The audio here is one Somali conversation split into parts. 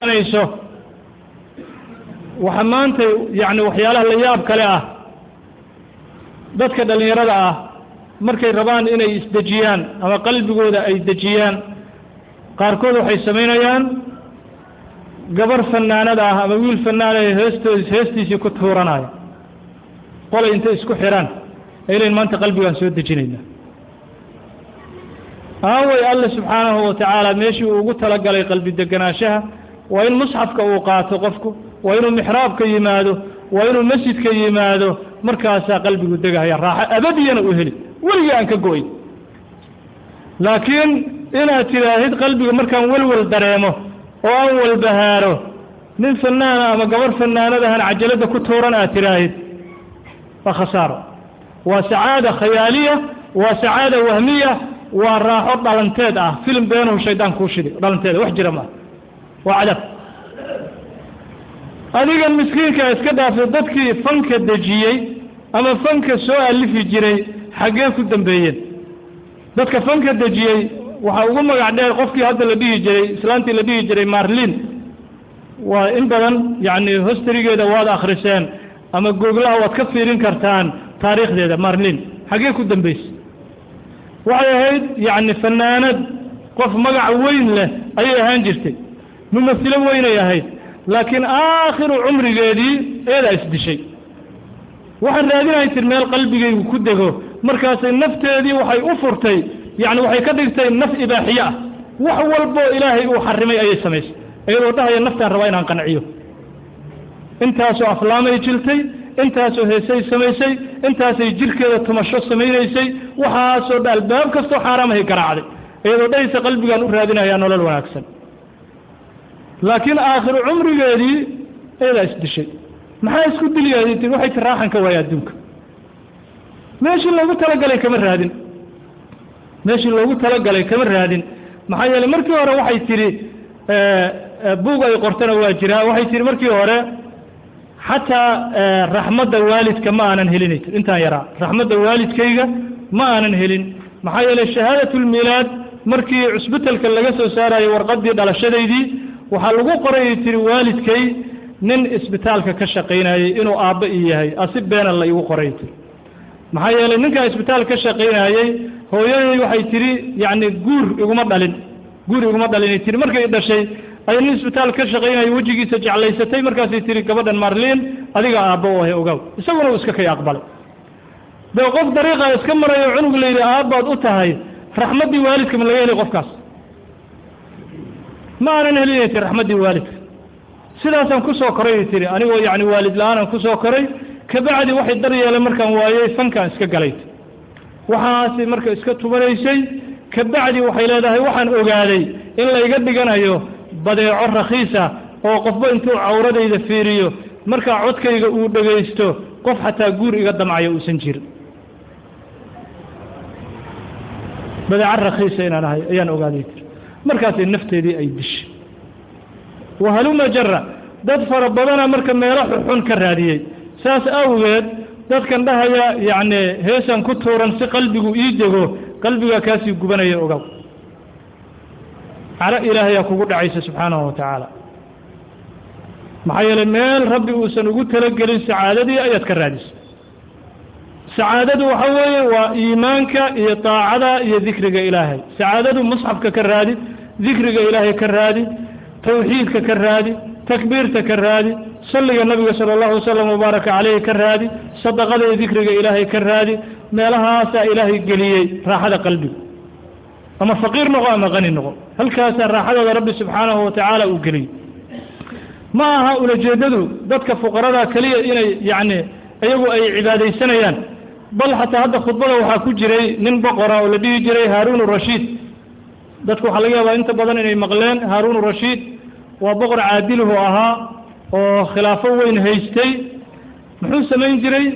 Imanayso waxa maanta, yacni, waxyaalaha la yaab kale ah, dadka dhallinyarada ah markay rabaan inay isdejiyaan ama qalbigooda ay dejiyaan, qaarkood waxay samaynayaan gabar fanaanada ah ama wiil fanaanaya heestood heestiisii ku tuuranaya, qolay intay isku xiraan ay leeyiin maanta qalbigaan soo dejinaynaa. Aaway Alle subxaanahu wa tacaala meeshii uu ugu talagalay qalbi deganaanshaha? Waa in musxafka uu qaato qofku, waa inuu mixraabka yimaado, waa inuu masjidka yimaado, markaasaa qalbigu degahaya, raaxo abadiyana uu heli, weligii aan ka go'in. Laakiin inaad tidhaahid qalbiga markaan welwel dareemo oo aan walbahaaro nin fanaana ama gabar fanaanadahan cajaladda ku tuuran aad tidhaahid, waa khasaaro, waa sacaada khayaaliya, waa sacaada wahmiya, waa raaxo dhalanteed ah, filim beenuhu shaydaan kuu shidi dhalanteeda, wax jira maaha, waa cadaab. Adigan miskiinka iska dhaafay, dadkii fanka dejiyey ama fanka soo alifi jiray xaggee ku dambeeyeen? Dadka fanka dejiyey waxaa ugu magac dheer qofkii hadda la dhihi jiray, islaantii la dhihi jiray Marlin. Waa in badan, yacni, historygeeda waad akhriseen ama googlaha waad ka fiirin kartaan taariikhdeeda. Marlin xaggee ku dambeysay? Waxay ahayd, yacni, fanaanad, qof magac weyn leh ayay ahaan jirtay, mumasilo weynay ahayd, laakiin aakhiru cumrigeedii iyadaa isdishay. Waxaan raadinahay tir meel qalbigaygu ku dego. Markaasay nafteedii waxay u furtay, yacni, waxay ka dhigtay naf ibaaxiye ah, wax walboo Ilaahay uu xarimay ayay samaysay, iyadoo dhahaya naftaan rabaa inaan qanciyo. Intaasoo aflaamay jiltay, intaasoo heesay samaysay, intaasay jirkeeda tumasho samaynaysay, waxaasoo dha albaab kastoo xaaraamahay garaacday, iyadoo dhahaysa qalbigaan u raadinayaa nolol wanaagsan. Laakiin aakhiru cumrigeedii iyadaa isdishay. Maxaa isku diliyay? Waxay ti raaxan ka waaya adduunka, meeshii loogu talagalay kama raadin, meeshii loogu talagalay kama raadin. Maxaa yeeley markii hore waxay tidhi, buug ay qortana waa jiraa, waxay tihi markii hore xataa raxmadda waalidka ma aanan helinay tir, intaan yaraa raxmadda waalidkayga ma aanan helin. Maxaa yeeley shahaadatulmiilaad markii cusbitalka laga soo saarayo warqaddii dhalashadaydii waxaa lagu qorayay tiri waalidkay nin isbitaalka ka shaqaynayay inuu aabba ii yahay, asi beena la igu qoray tiri. Maxaa yeelay ninkaa isbitaal ka shaqaynayey hooyaday waxay tidhi, yacni, guur iguma dhalin, guur iguma dhalinay tiri. Markay dhashay ayay nin isbitaal ka shaqaynayay wejigiisa jeclaysatay, markaasay tihi gabadhan Marliin adiga aabba u ahay ogaw. Isaguna uu iska kay aqbalay. Dee qof dariiqa iska marayo cunug la yidhi aabbaad u tahay, raxmaddii waalidka ma laga helay qofkaas? Ma aanan helinay tiri raxmaddii waalidka. Sidaasaan kusoo koray tiri, anigoo, yacni, waalid la-aanaan kusoo koray. Kabacdi waxay daryeelay markaan waayey fankaan iska galay, waxaasi marka iska tubanaysay. Kabacdi waxay leedahay waxaan ogaaday in layga dhiganayo badeeco rakhiisa oo qofba intuu cawradayda fiiriyo, markaa codkayga uu dhegaysto, qof xataa guur iga damcayo uusan jirin. Badeeco rakhiisa inaan ahay ayaan ogaaday tiri. Markaasay nafteedii ay dishay. Wahaluma jara, dad fara badana marka meelo xunxun ka raadiyey. Saas awgeed dadkan dhahaya, yacni, heesan ku tuuran si qalbigu ii dego, qalbigaa kaasii gubanaya, ogow, caro Ilaahayaa kugu dhacaysa subxaanahu wa tacaala. Maxaa yeelay meel Rabbi uusan ugu talagelin sacaadadii ayaad ka raadisay. Sacaadadu waxa weeye waa iimaanka iyo daacada iyo dikriga Ilaahay. Sacaadadu musxafka ka raadi, dikriga Ilaahay ka raadi, tawxiidka ka raadi, takbiirta ka raadi, salliga nabiga sala allahu wasalam wabaaraka caleyhi ka raadi, sadaqada iyo dikriga Ilaahay ka raadi. Meelahaasaa Ilaahay geliyey raaxada qalbiga. Ama faqiir noqo ama qani noqo, halkaasaa raaxadooda Rabbi subxaanahu wa tacaala uu geliyey. Ma aha ulajeeddadu dadka fuqarada keliya inay, yacni, iyagu ay cibaadaysanayaan, bal xataa hadda khudbada waxaa ku jiray nin boqora oo la dhihi jiray Haaruun Rashiid. Dadku waxaa laga yaabaa inta badan inay maqleen Haaruun Rashiid. Waa boqor caadiluhu ahaa oo khilaafo weyn haystay. Muxuu samayn jiray?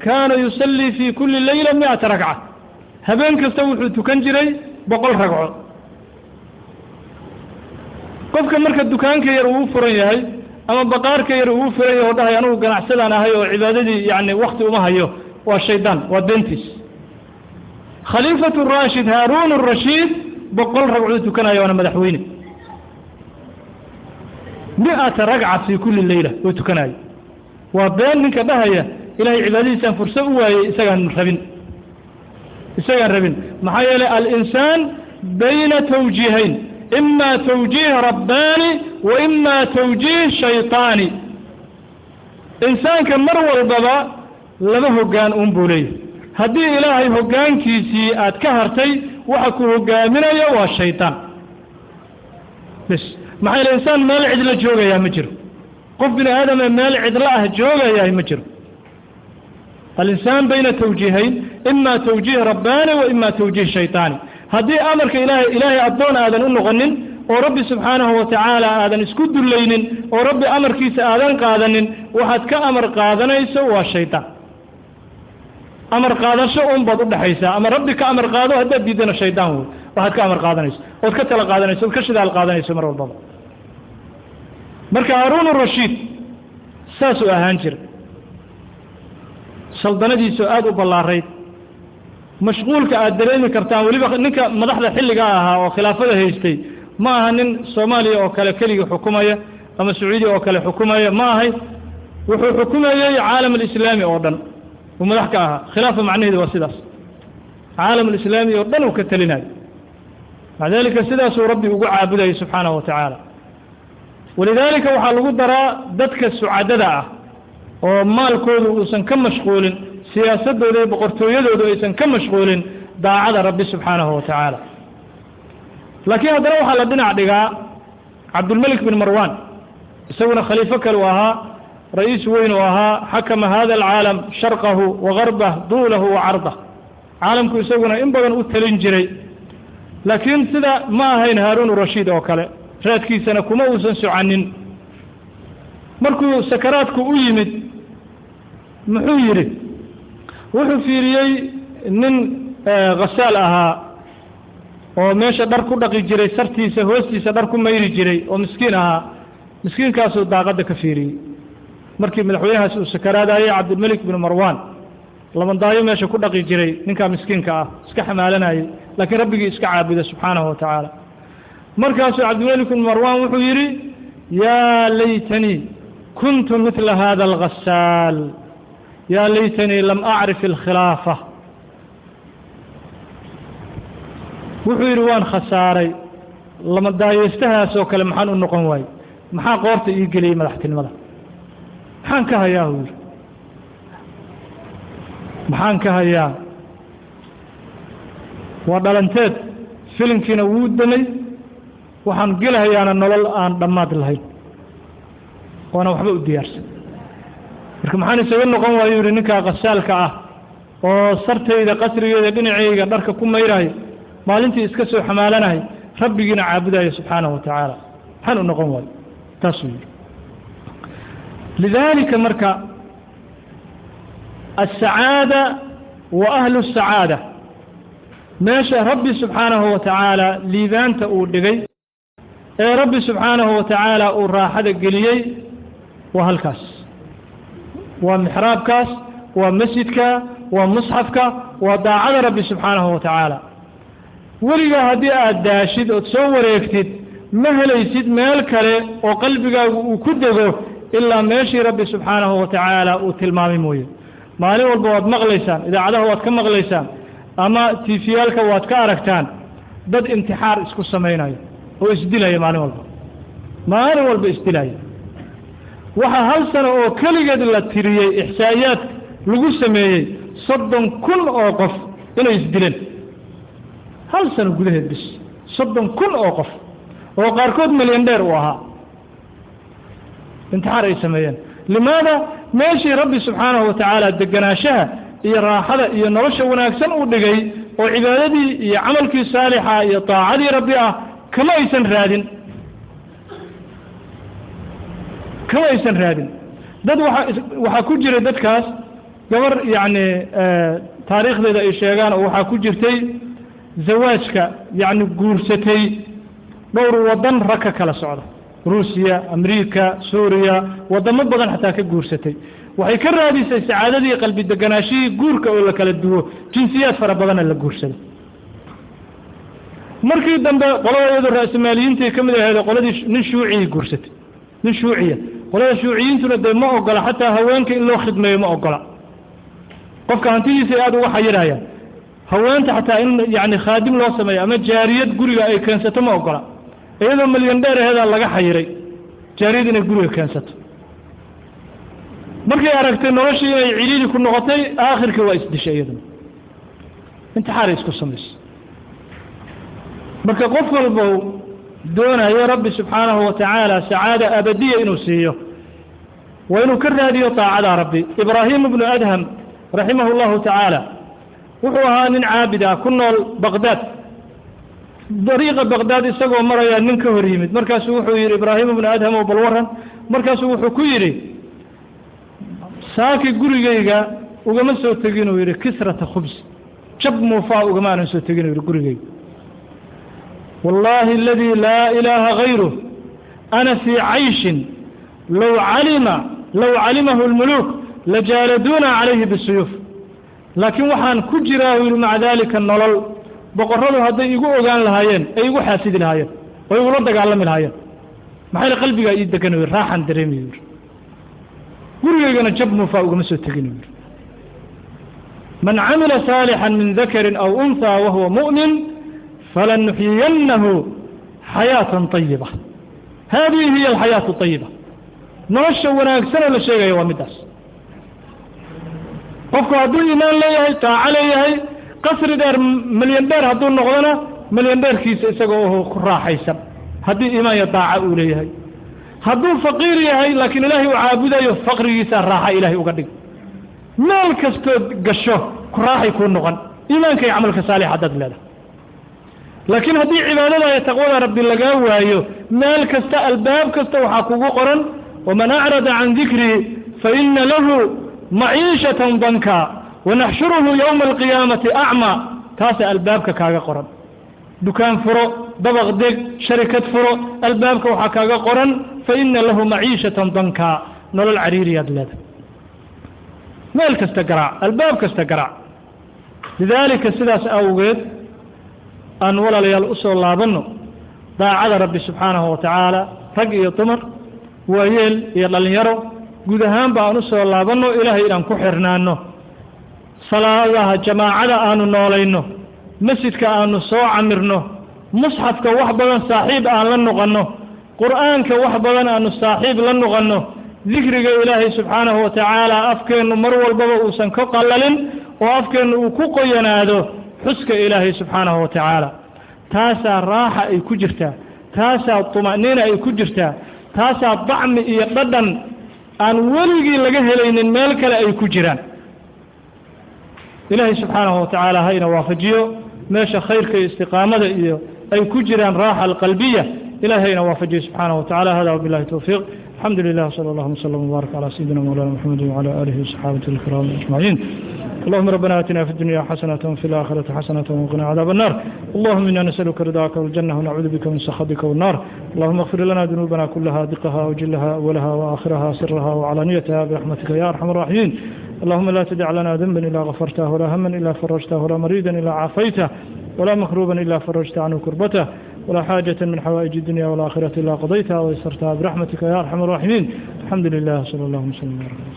Kaana yusallii fii kulli leyla 100 ragca, habeen kasta wuxuu tukan jiray 100 ragco. Qofka marka dukaanka yar uu furan yahay ama baqaarka yar uu furan yahay oo dhahay anugu ganacsadaan ahay oo cibaadadii, yacni, wakti uma hayo, waa shaydaan, waa beentiis. Khaliifatu Raashid Haaruun Rashiid 100 ragcuu tukanaya, waana madaxweyne. 100 ragca fii kulli leyla oo tukanayo. Waa been ninka dhahaya ilaahay cibaadadiisaan furso u waayey, isagaan rabin, isagaan rabin. Maxaa yeelay alinsaan bayna tawjiihayn, ima tawjiih rabbaani wa ima tawjiih shayطaani. Insaanka mar walbaba laba hoggaan uun buu leeyahay. Haddii ilaahay hoggaankiisii aad ka hartay, waxa ku hoggaaminaya waa shaydaan bes. Maxaa yeele insaan meel cidla joogayaa ma jiro, qof bini aadame meel cidlo ah joogayaa ma jiro. Alinsaan bayna tawjiihayn, ima tawjiih rabbaani wa ima tawjiih shayطaani. Haddii amarka ilaahay, ilaahay addoon aadan u noqonin oo rabbi subxaanahu wa tacaala aadan isku dullaynin oo rabbi amarkiisa aadan qaadanin, waxaad ka amar qaadanayso waa shaydaan. Amar qaadasho un baad udhexaysaa, ama rabbi ka amar qaado, haddaad diidana shaydaan wey waxaad ka amar qaadanayso ood ka tala qaadanayso ood ka shidaal qaadanayso mar walbaba. Marka Haaruun Rashiid saasuu ahaan jira, saldanadiisoo aada u ballaarayd, mashquulka aad dareemi kartaan. Weliba ninka madaxda xilligaa ahaa oo khilaafada haystay ma aha nin Soomaaliya oo kale keligii xukumaya ama Sacuudiya oo kale xukumaya ma ahay. Wuxuu xukumayey caalam alislaami oo dhan uu madax ka ahaa. Khilaafa macnaheedu waa sidaas, caalam alislaami oo dhan uu ka telinayo. Maca dalika sidaasuu rabbi ugu caabudayay subxaanahu wa tacaala. Walidaalika waxaa lagu daraa dadka sucadada ah oo maalkoodu uusan ka mashquulin, siyaasadooda iyo boqortooyadoodu aysan ka mashquulin daacada rabbi subxaanahu wa tacaala. Laakiin haddana waxaa la dhinac dhigaa Cabdulmelik bin Marwan, isaguna khaliifo kale uu ahaa, ra'iis weyn uu ahaa, xakama hada alcaalam sharqahu wa garbah, duulahu wa cardah. Caalamku isaguna in badan u talin jiray, laakiin sida ma ahayn Haaruun Rashiid oo kale, raadkiisana kuma uusan socanin. Markuu sakaraadku u yimid muxuu yidhi? Wuxuu fiiriyey nin khasaal ahaa oo meesha dhar ku dhaqi jiray, sartiisa hoostiisa dhar ku mayri jiray oo miskiin ahaa. Miskiinkaasuu daaqadda ka fiiriyey markii madaxweynahaas uu sakaraadayey, Cabdilmelik bin Marwan, labandaayo meesha ku dhaqi jiray, ninkaa miskiinka ah iska xamaalanayay, laakiin rabbigii iska caabuda subxaanahu wa tacaala. Markaasuu Cabdilmelik bin Marwan wuxuu yidhi: yaa laytanii kuntu midla hada alghasaal, yaa laytanii lam acrif alkhilaafa. Wuxuu yidhi: waan khasaaray, lamadaayeystahaas oo kale maxaan u noqon waayey? Maxaa qoorta ii geliyey madaxtinimada? Maxaan ka hayaa? Uu yidhi: maxaan ka hayaa? Waa dhalanteed, filinkiina wuu damay, waxaan gelahayaana nolol aan dhammaad lahayn oona waxba u diyaarsan. Marka maxaan isaga noqon waayu yidhi ninkaa khasaalka ah oo sartayda qasrigeeda dhinacayga dharka ku mayraayo, maalintii iska soo xamaalanahay, rabbigiina caabudaya subxaanahu wa tacaala, maxaan u noqon waayo? Taasuu yidhi. Lidaalika marka aلsacaada wa ahlu الsacaada, meesha rabbi subxaanahu wa tacaala liibaanta uu dhigay ee rabbi subxaanahu wa tacaala uu raaxada geliyey waa halkaas, waa mixraabkaas, waa masjidka, waa musxafka, waa daacada rabbi subxaanahu wa tacaala. Weligaa haddii aad daashid ood soo wareegtid, ma helaysid meel kale oo qalbigaagu uu ku dego ilaa meeshii rabbi subxaanahu wa tacaala uu tilmaamay mooye. Maalin walba waad maqlaysaan, idaacadaha waad ka maqlaysaan ama tiifiyaalka waad ka aragtaan dad imtixaar isku samaynayo oo isdilaya maalin walba, maalin walba isdilaya. Waxaa hal sano oo keligeed la tiriyey, ixsaa'iyaad lagu sameeyey, 30,000 oo qof inay isdileen hal sano gudaheed bis, 30,000 oo qof oo qaarkood milyan dheer uu ahaa intixaar ay sameeyeen. Limaada? Meeshii rabbi subxaanahu wa tacaala deganaanshaha iyo raaxada iyo nolosha wanaagsan uu dhigay oo cibaadadii iyo camalkii saalixa iyo daacadii rabbi ah kama aysan raadin, kama aysan raadin. Dad waxaa ku jiray dadkaas gabar yacni taariikhdeeda ay sheegaan oo waxaa ku jirtay zawaajka, yacni guursatay dhowr waddan rag ka kala socda, Ruusiya, Amriika, Suuriya, waddamo badan xataa ka guursatay. Waxay ka raadisay sacaadadii qalbi deganaashihii guurka oo la kala duwo, jinsiyaad fara badanna la guursado. Markii dambe qolada iyadoo ra'samaaliyiintii ka mid ahayd, qoladii nin shuuciyay guursatay, Nin shuuciya. Qolada shuuciyiintuna dee ma ogola xataa haweenka in loo khidmeeyo, ma ogola. Qofka hantidiisa aada uga xayirayaan. Haweenta xataa in yacni khaadim loo sameeyo ama jaariyad guriga ay keensato ma ogola. Iyadoo milyan dheer aheedaa laga xayiray jaariyad inay guriga keensato. Markay aragtay noloshii inay ciliili ku noqotay, aakhirkii waa isdishay, iyaduna intixaaray isku samayso. Marka qof walbow doonayo Rabbi subxaanahu wa tacaala sacaada abadiya inuu siiyo, waa inuu ka raadiyo taacada Rabbi. Ibraahim ibnu Adham raximahu llahu tacaala wuxuu ahaa nin caabid ah ku nool Baqdaad. Dariiqa Baqdaad isagoo maraya nin ka hor yimid. Markaasuu wuxuu yidhi: "Ibraahim ibnu Adham ow, bal waran." Markaasuu wuxuu ku yidhi: "Saaki gurigayga ugama soo tegin," uu yidhi, "kisrata khubs, jab muufaa ugama aanan soo tegin," uu yidhi, "gurigayga. Wallaahi aladii laa ilaaha gayruh, ana fii cayshin low calimahu اlmuluuk lajaaladuuna calayhi bisuyuuf. Laakiin waxaan ku jiraa," uu yidhi, "maca daalika nolol boqorradu hadday igu ogaan lahaayeen ay igu xaasidi lahaayeen oo igula dagaalami lahaayeen. Maxaa yidhi, qalbigaa ii degan," u yidhi, "raaxan dareemayu," yidhi, "gurigaygana jab muufaa ugama soo tegin," uu yidhi. Man camila saalixan min dakarin aw unhaa wahuwa mu'min falanuxyiyannahu xayaatan طayiba. Haadihi hiya alxayaatu طayiba. Nolosha wanaagsanoo la sheegaya waa middaas. Qofku hadduu iimaan leeyahay, taaco leeyahay, qasri dheer, milyan dheer hadduu noqdona, milyan dheerkiisa isagoo oho ku raaxaysan haddii iimaan iyo daaca uu leeyahay. Hadduu faqiir yahay laakiin Ilaahay uu caabudayo, faqrigiisaa raaxa Ilaahay uga dhig. Meel kastood gasho ku raaxay kuu noqon iimaanka iyo camalka saalix haddaad leedahay. Laakiin haddii cibaadada iyo taqwada Rabbi lagaa waayo, meel kasta, albaab kasta waxaa kugu qoran: waman acrada can dikrii fa ina lahu maciishatan danka wanaxshuruhu yowma alqiyaamati acmaa. Taasaa albaabka kaaga qoran. Dukaan furo, dabaq deg, sharikad furo, albaabka waxaa kaaga qoran: fa ina lahu maciishatan danka. Nolol cariiriyaad leedahay. Meel kasta garaac, albaab kasta garaac. Lidaalika, sidaas awgeed aan walaalayaal u soo laabanno daacada Rabbi subxaanahu wa tacaala. Rag iyo dumar, waayeel iyo dhallinyaro, guud ahaanba aan u soo laabanno Ilaahay inaan ku xirnaanno, salaadaha jamaacada aanu noolayno, masjidka aanu soo camirno, musxafka wax badan saaxiib aan la noqonno, Qur'aanka wax badan aanu saaxiib la noqonno, dikriga Ilaahay subxaanahu wa tacaala afkeennu mar walbaba uusan ka qallalin oo afkeennu uu ku qoyanaado xuska Ilaahay subxaanahu wa tacaala. Taasaa raaxa ay ku jirtaa, taasaa tuma'niina ay ku jirtaa, taasaa dacmi iyo dhadhan aan weligii laga helaynin meel kale ay ku jiraan. Ilaahay subxaanahu wa tacaala ha ina waafajiyo meesha khayrka iyo istiqaamada iyo ay ku jiraan raaxa alqalbiya. Ilahay ha ina waafajiyo subxaanahu wa tacala. Hada wabillahi towfiiq. Alxamdu lilah, sala allahuma wslam wbaarak calى sayidina mawlana Mxamedi wcalى alihi waصaxaabatihi alkiraam ajmaciin. اللهم ربنا آتنا في الدنيا حسنة وفي الآخرة حسنة وقنا عذاب النار. اللهم إنا نسألك رضاك والجنة ونعوذ بك من سخطك والنار. اللهم اغفر لنا ذنوبنا كلها، دقها وجلها، أولها وآخرها، سرها وعلانيتها، برحمتك يا أرحم الراحمين. اللهم لا تدع لنا ذنبا إلا غفرته، ولا هما إلا فرجته، ولا مريدا إلا عافيته، ولا مكروبا إلا فرجت عنه كربته، ولا حاجة من حوائج الدنيا والآخرة إلا قضيتها ويسرتها برحمتك يا أرحم الراحمين. الحمد لله، صلى الله وسلم وبارك.